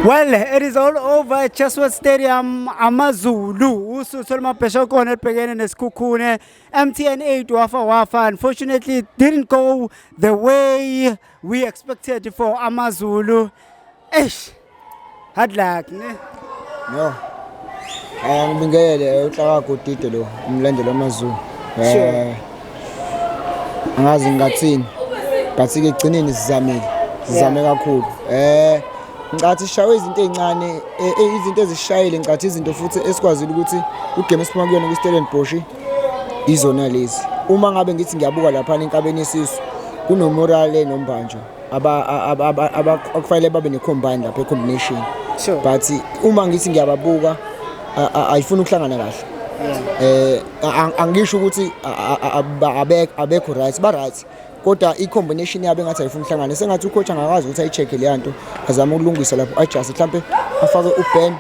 Well, it is all over at Chatsworth Stadium. AmaZulu uSuthu lwamabhesha kona elibhekene neSikhukhune. MTN 8 wafa wafa. Unfortunately, it didn't go the way we expected for AmaZulu. Eish. Hard luck, ne? No. Ngibingelele uHlaka Godide lo umlandeli wamaZulu. Angazi ngingathini. But ke egcineni sizamile. Sizame kakhulu. Ngicathi sishawe izinto ezincane, izinto ezishayile, ngicathi izinto futhi esikwazile ukuthi ugame esiphuma kuyona kwi-Stellenbosch izona lezi. Uma ngabe ngithi ngiyabuka lapha enkabeni yesisu kunoMorale noMbanjwa akufanele babe ne-combine lapha e-combination. But uma ngithi ngiyababuka ayifuni ukuhlangana kahle. Angisho ukuthi abekho right, ba right. Kodwa i-combination yabo engathi ayifuni ukuhlangana. Sengathi ucoach angakwazi ukuthi ayi-check le nto, azame ukulungisa lapho, adjust, mhlambe afake uBen,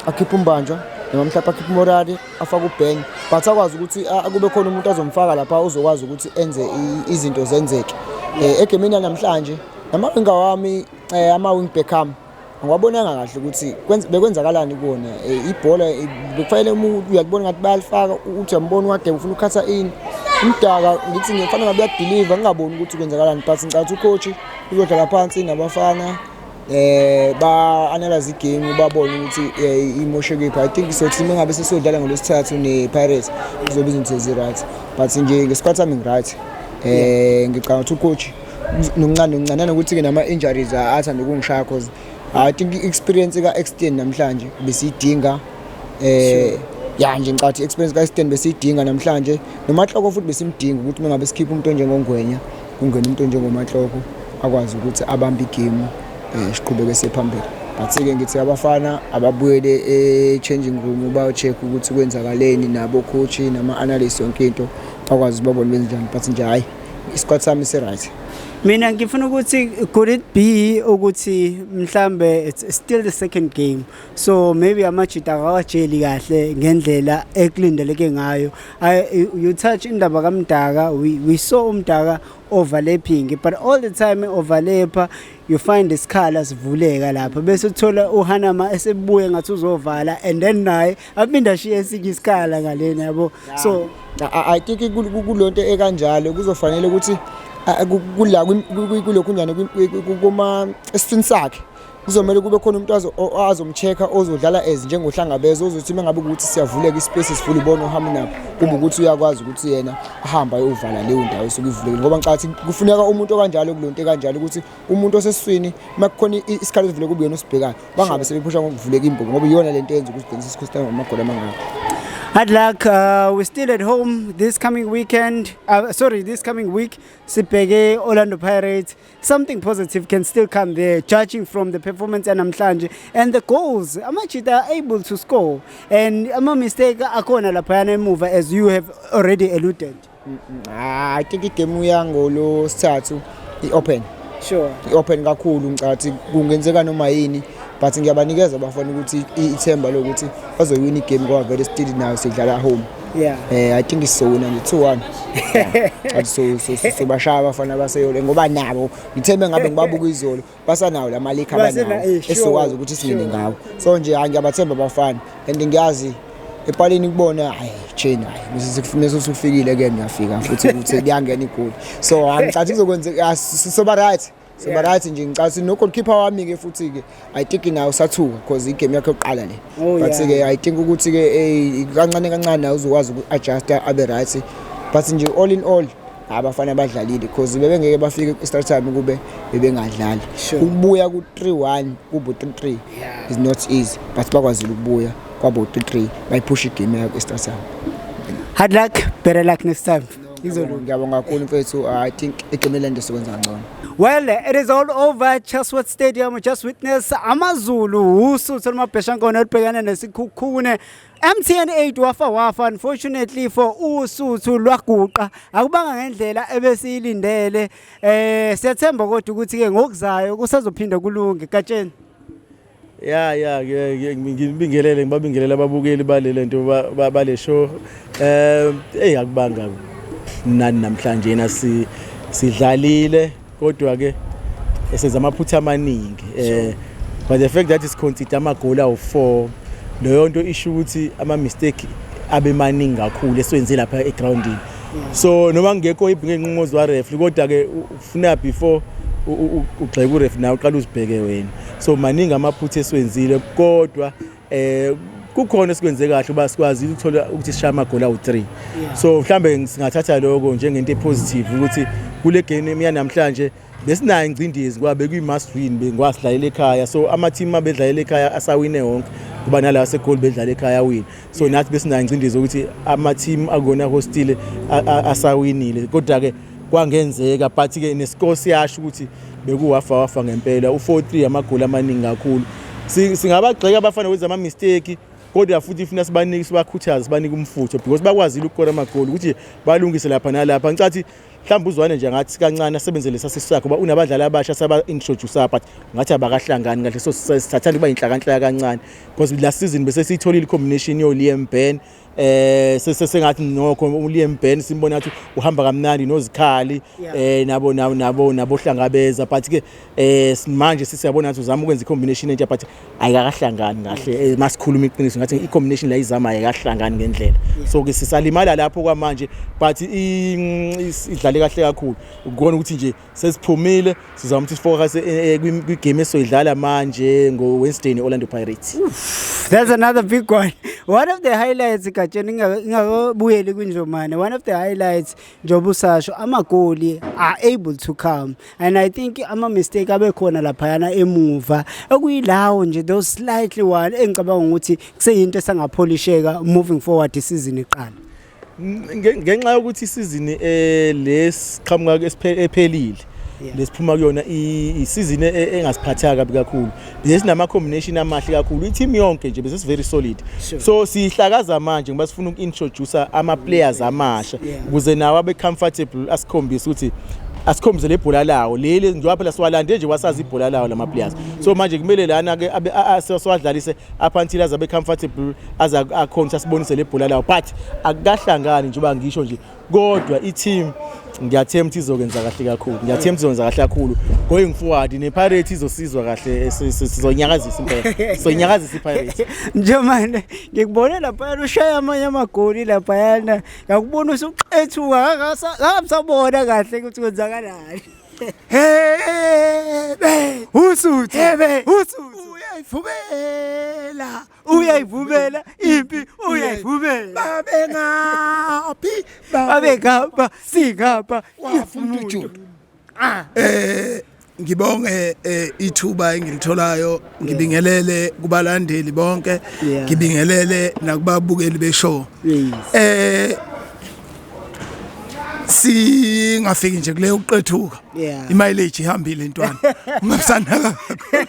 akhiphe uMbanjwa, noma mhlawumbe akhiphe uMorale, afake uBen, but akwazi ukuthi kube khona umuntu azomfaka lapha ozokwazi ukuthi enze izinto zenzeke. Egemini namhlanje namawinga wami, ama-wing back ami angiwabonanga kahle ukuthi bekwenzakalani kuwona. Ibhola bekufanele umuntu uyakubona ngathi bayalifaka, uthi uyambona uwadebe ufuna ukukhatha ini umdaka, ngithi ngifana ngabe uyadeliver, ngingaboni ukuthi kwenzakalani. But ngicabanga ukuthi ucoach uzohlala phansi nabafana, ba analyze igame, babone ukuthi imoshe kephi. I think sothi uma ngabe sesiyodlala ngolwesithathu ne-Pirates kuzobe izinto sezi-right, but nje ngesikhathi sami ngi-right. Ngicabanga ukuthi ucoach nokuncane nokuncane, nanokuthi-ke nama-injuries athanda ukungishaya, cause I think i-experience ka-Extend namhlanje besiyidinga. Ya nje ngicabanga ukuthi i-experience ka-Extend besiyidinga namhlanje, noMahloko futhi besimdinga ukuthi uma ngabe sikhipha umuntu onjengoNgwenya kungena umuntu onjengoMahloko akwazi ukuthi abambe igame, siqhubeke siye phambili. But-ke ngithi abafana ababuyele e-changing room bayo-check ukuthi kwenzakaleni nabo coach nama-analyst, yonke into bakwazi babone benzenjani, but nje hhayi, isquad sami si-right. Mina ngifuna ukuthi could it be ukuthi mhlambe it's still the second game, so maybe amajita akawajeli kahle ngendlela ekulindeleke ngayo. You touch indaba kaMdaka, we saw uMdaka overlapping, but all the time overlapper you find isikhala sivuleka lapha, bese uthola uHanama esebuye ngathi uzovala and then naye aphinda ashiye esinye isikhala ngalena, yabo, so I think kulonto ekanjalo kuzofanele ukuthi kula kulokhu njani kuma esiswini sakhe kuzomela kube khona umuntu azomcheck-a ozodlala as njengohlangabeza, ozothi uma ngabe ukuthi siyavuleka ispace sivule ubone uhamba nabo, kube ukuthi uyakwazi ukuthi yena ahambe ayovala leyo ndawo esuke ivulekile, ngoba ngicabanga ukuthi kufuneka umuntu okanjalo kulonto ekanjalo, ukuthi umuntu osesiswini uma kukhona isikhala esivuleka kube yena osibhekayo, bangabe sebephusha ngokuvuleka imbobo, ngoba iyona lento eyenza ukuthi sigcine sesikhositana ngamagoli amangaka. Hard luck. We're still at home this coming weekend. Sorry, this coming week. Sibheke Orlando Pirates. Something positive can still come there, judging from the performance namhlanje and the goals. Amajita are able to score, and ama mistake akhona laphayana emuva, as you have already alluded. I think igame yangolosithathu i-open. I-open kakhulu, ngicabanga ukuthi kungenzeka noma yini, but ngiyabanikeza abafana ukuthi ithemba lokuthi bazoyiwina igame, ngoba vele still nayo sidlala home. I think sizowina nje 2-1. Athi so bashaya abafana baseyole, ngoba nabo ngithembe ngabe ngibabuka izolo basanawo la malikha abanawo esizokwazi ukuthi singene ngawo. So nje hayi, ngiyabathemba abafana and ngiyazi epalini kubona hayi chain, hayi bese usufikile ke ngiyafika futhi ukuthi kuyangena igoli, so angicathi kuzokwenzeka, soba right, soba right nje. Ngicabanga no goalkeeper wami ke futhi ke I think nawe usathuka because igame yakhe yokuqala le, but ke I think ukuthi ke kancane kancane nawe uzokwazi uku-adjust abe right, but nje all in all abafana badlalile because bebengeke bafike ku-extra time kube bebengadlali. Ukubuya ku-3-1 kube 3-3 is not easy, but bakwazile ukubuya kwaba u-3-3, bayiphusha igame yayo ku-extra time. Hard luck, better luck next time. Ngiyabonga, ngiyabonga kakhulu mfethu. I think igame lento sikwenza kangcono. Well, it is all over at Chatsworth Stadium. We just witnessed AmaZulu uSuthu lwamabheshankona olubhekana neSikhukhune. MTN 8 wafa wafa. Unfortunately for uSuthu lwaguqa, akubanga ngendlela ebesiyilindele. Siyathemba kodwa ukuthi ke ngokuzayo kusazophinda kulunge gatsheni. Ya, ngibingelele, ngibabingelele ababukeli bale lento bale show. Hey, akubanga nani namhlanje na sidlalile, kodwa ke senza amaphutha amaningi. But the fact that siconcede amagoli awu-4, leyo nto isho ukuthi ama-mistake abe maningi kakhulu esiwenze lapha egroundini. So noma ngekho ibhingenqinqozi wa-referee, kodwa-ke ufuna before ugxeke uref nawe uqala uzibheke wena. So maningi amaphutha esiwenzile, kodwa kukhona esikwenze kahle uba sikwazi ukuthola ukuthi sishaye amagoli awu-3. So mhlambe singathatha lokho njengento epositive ukuthi kule game yanamhlanje besinayo ingcindezi ngoba bekuyi-must win, ngoba sidlalela ekhaya. So ama-team abedlalela ekhaya asawine wonke, kuba nala segoli bedlala ekhaya awine. So nathi besinayo ingcindezi ukuthi ama-team akona hostile asawinile, kodwa-ke kwangenzeka. But-ke nescore siyasho ukuthi bekuwafa wafa ngempela, u-4-3, amagoli amaningi kakhulu. Singabagxeka abafana kwenza ama-mistake, kodwa futhi funa sibanike, sibakhuthaze, sibanike umfutho because bakwazile ukukora amagoli, ukuthi balungise lapha nalapha. Ngicathi mhlawumbe uzwane nje ngathi kancane asebenze lesa sakhe, ngoba unabadlali abasha saba-introduce, but ngathi abakahlangani kahle. So sithathanda ukuba inhlakanhlaka kancane because last season bese siyitholile i-combination yo-Liam Ben, sengathi nokho uLiam Ben simbona ngathi uhamba kamnandi nozikhali nabo hlangabeza, but ke manje sisiyabona ngathi uzama ukwenza i-combination entsha, but ayikakahlangani kahle. Masikhuluma iqiniso, ngathi i-combination la izama ayikahlangani ngendlela, so ke sisalimala lapho kwamanje, but idlale kahle kakhulu. Ukubona ukuthi nje sesiphumile, sizama ukuthi sifocus kwigame esoyidlala manje ngo-Wednesday ne-Orlando Pirates. That's another big one. One of the highlights, Gatsheni, ngingakabuyeli kwinjomane. One of the highlights, njengoba usasho, amagoli are able to come and I think ama mistake abe khona laphayana emuva okuyilawo nje, those slightly one engicabanga ukuthi kuseyinto esangapholisheka moving forward isizini iqala. Ngenxa yokuthi isizini lesiqhamuka ephelile lesiphuma kuyona isizini engasiphathanga kabi kakhulu, besinama combination amahle kakhulu, i-team yonke nje bese very solid. So sihlakaza manje ngoba sifuna uku-introduce ama players amasha ukuze nawo abe comfortable, asikhombise ukuthi asikhombise le bhola lawo leli, njengoba phela siwalande nje wasazi ibhola lawo lama players. So manje kumele lana ke abe siwadlalise up until aze abe comfortable, aze akhona ukuthi asibonise le bhola lawo, but akukahlangani njengoba ngisho nje. Kodwa i-team ngiyathemba ukuthi izokwenza kahle kakhulu, ngiyathemba izokwenza kahle kakhulu going forward, ne-Pirates izosizwa kahle, sizonyakazisa impela, sizonyakazisa i-Pirates. Njomane, ngikubone laphayana ushaya amanye amagoli laphayana, ngakubona usuqethuka, ngakasabona kahle ukuthi kwenzakalani. Hebe. Usuthu. Hebe. Usuthu. Uyayivumela. Uyayivumela impi, uyayivumela. Babe ngaphi? Babe ngapha, singapha. Wafunda ujulu. Ngibonge ithuba engilitholayo, ngibingelele kubalandeli bonke, ngibingelele nakubabukeli beshow. Singafiki nje kule uqethuka. Imileage ihambile intwana. Ungasanaka kakhulu.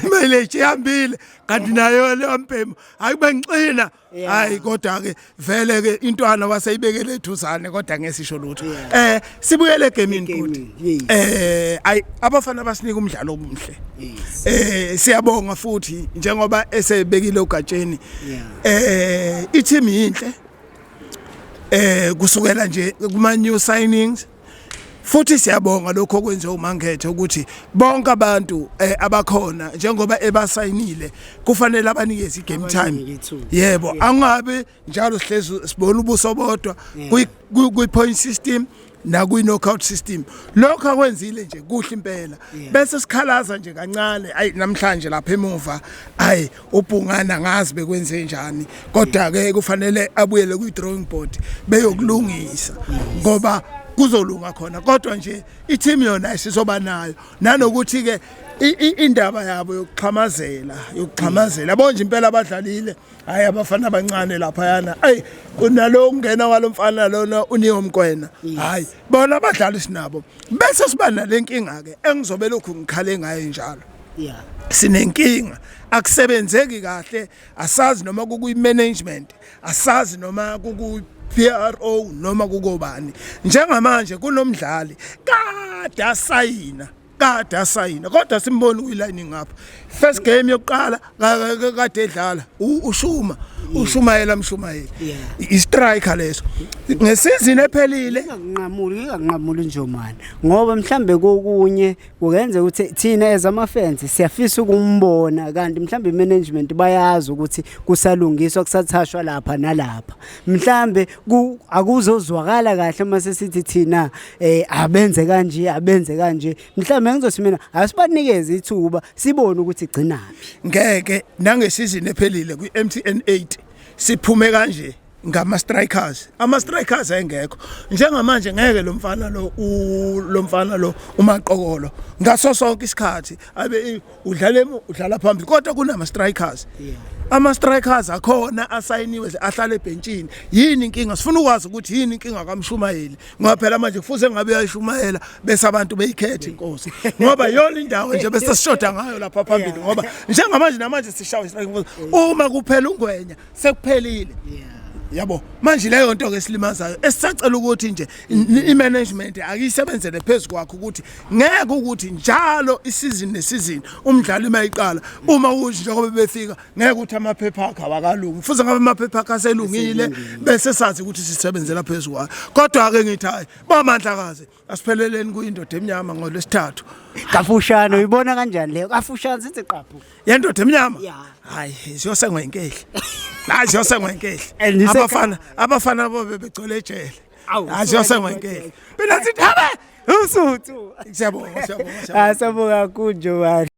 Imileage ihambile kanti nayo le mbhemu hayi bengixina. Hayi, kodwa ke vele ke intwana waseyibekele ethuzane, kodwa ngesisho lutho. Sibuyele egamini futhi. Yes. Ayi, abafana basinika umdlalo omuhle. Siyabonga futhi njengoba esebekile uGatsheni. I-team yinhle. Kusukela nje kuma new signings, futhi siyabonga lokho okwenziwa uMangethe ukuthi bonke abantu abakhona njengoba ebasayinile kufanele abanikeze igame time. Abanike ithuba. Yebo, angabe njalo sihlezi sibona ubuso bodwa kwi point system na kwi knockout system. Lokho akwenzile nje kuhle impela. Bese sikhalaza nje kancane, ayi, namhlanje lapha emuva, ayi, ubhungana ngazi bekwenze njani, kodwa ke kufanele abuyele kwi drawing board beyokulungisa ngoba kuzolunga khona. Kodwa nje i-team yona sizoba nayo, nanokuthi ke indaba yabo yokuxhamazela yabo nje impela abadlalile, hayi, abafana abancane lapha yana, ayi, unalo ungena walomfana lona uNeo Mkwena, hayi, bona abadlali sinabo. Bese siba nalenkinga ke engizobe lokhu ngikhale ngayo njalo. Sinenkinga, akusebenzeki kahle, asazi noma kukuyi management, asazi noma kuku PRO noma kukobani. Njengamanje kunomdlali kade asayina, kodwa simbona kuyi lining up. First game yokuqala kade edlala ushuma ushumayela mshumayeli. I-striker leso ngesizini ephelile. Ngingakunqamuli Njomane, ngoba mhlambe kokunye kungenzeka ukuthi thina as ama-fans siyafisa ukumbona, kanti mhlambe i-management bayazi ukuthi kusalungiswa, kusathashwa lapha nalapha. Mhlambe akuzozwakala kahle uma sesithi thina abenze kanje, abenze kanje. Mhlambe ngizothi mina asibanikeze ithuba sibone ukuthi igcinaphi. Ngeke, nangesizini ephelile kwi-MTN 8 siphume kanje ngama strikers, ama strikers engekho njengamanje. Ngeke lo mfana lo, lo mfana lo umaqokolo ngaso sonke isikhathi abe udlala udlala phambili, kodwa kunama strikers, ama strikers akhona asayiniwe ahlala ebhentshini. Yini inkinga? Sifuna ukwazi ukuthi yini inkinga kaMshumayeli, ngoba phela manje kufuze ngabe uyayishumayela bese abantu beyikhetha inkosi, ngoba yona indawo nje bese sishoda ngayo lapha phambili, ngoba njengamanje namanje sishawa i-striking. Uma kuphela ungwenya sekuphelile, yabo. Manje leyo nto ke silimazayo, esisacela ukuthi nje i-management akuyisebenzele phezu kwakho, ukuthi ngeke ukuthi njalo isizini nesizini umdlali mayiqala uma uthi njengoba befika ngeke ukuthi amaphepha akhe awakalungi. Futhi ngabe amaphepha akhe aselungile bese sazi ukuthi sisebenzela phezu kwayo. Kodwa ke ngithi hayi bamandlakazi, asipheleleni kuyindoda emnyama ngolwesithathu. Kafushane, uyibona kanjani leyo? Kafushane sithi qaphu. Yendoda emnyama? Hayi, siyosengwa inkehli, hayi, siyosengwa inkehli. Abafana bobe begcwele ejele. Hayi, siyosengwa inkehli, phela sithi habe Usuthu. Siyabonga, siyabonga. Ah, siyabonga kakhulu, Njomane.